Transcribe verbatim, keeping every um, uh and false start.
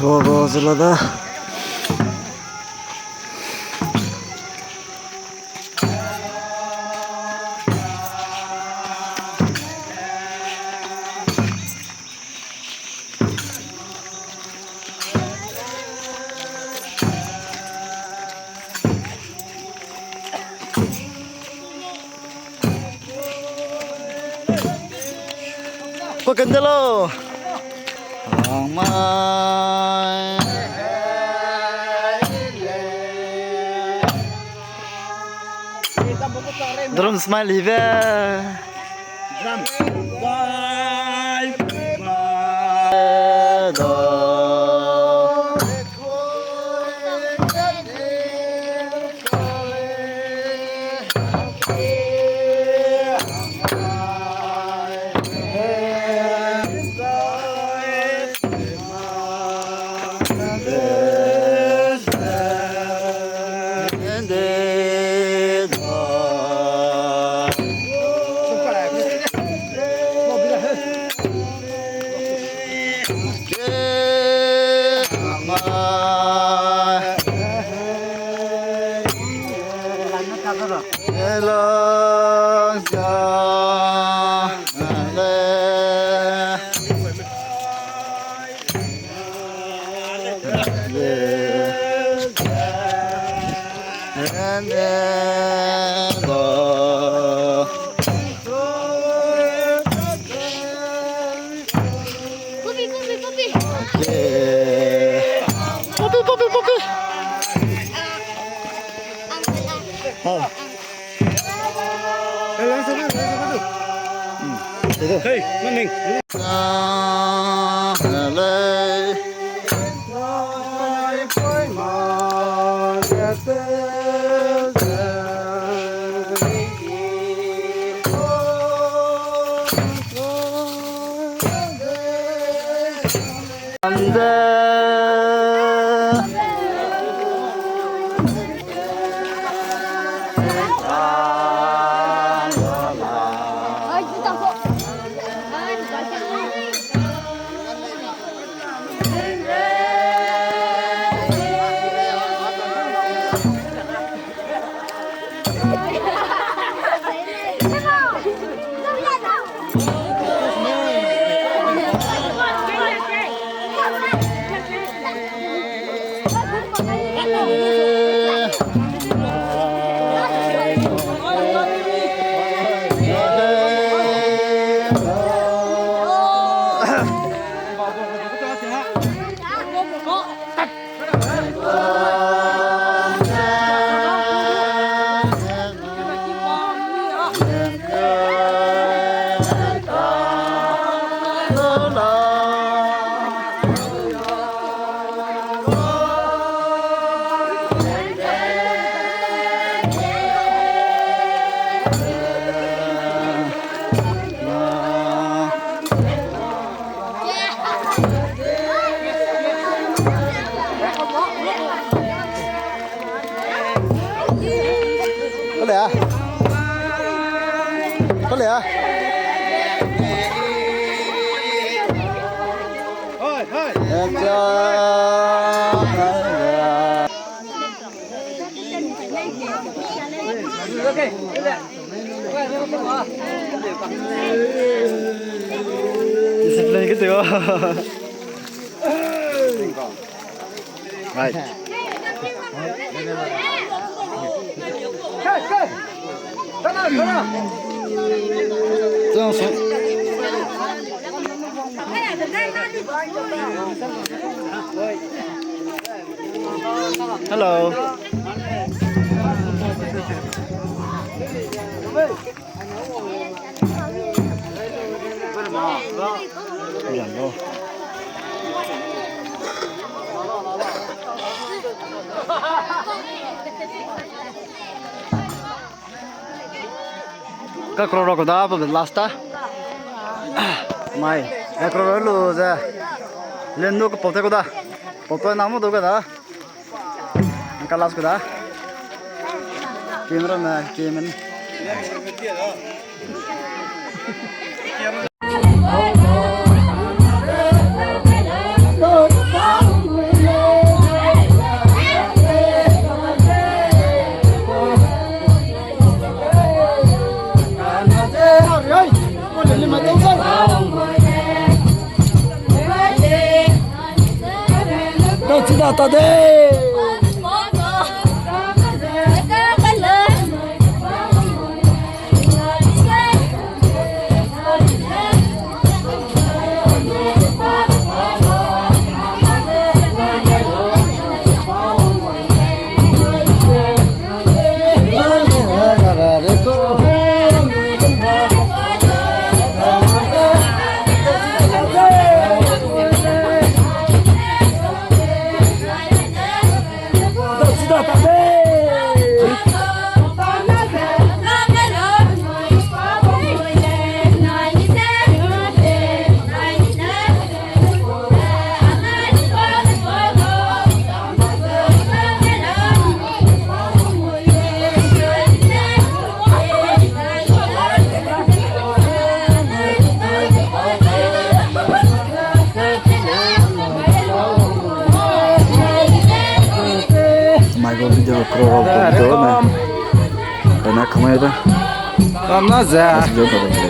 Go, go, zela da. Ko kendelo. Drum smile ibe. Drum. Puppy, puppy, puppy. Puppy, puppy, puppy. Hey, Maning. Kole a? Kole a? Hoi, hoi. Acha. Discipline ke teu. Right. Hello. Ka kro ro ko da, ba last ta. Mai, ka kro ro lu ze. Len nu ko pote ko da. Pote na mo do ka da. Ka last ko da. Camera na, camera. Tata de. Mai gu video kro ro gu video na. Kena kamai da. Kamna ze. Video da.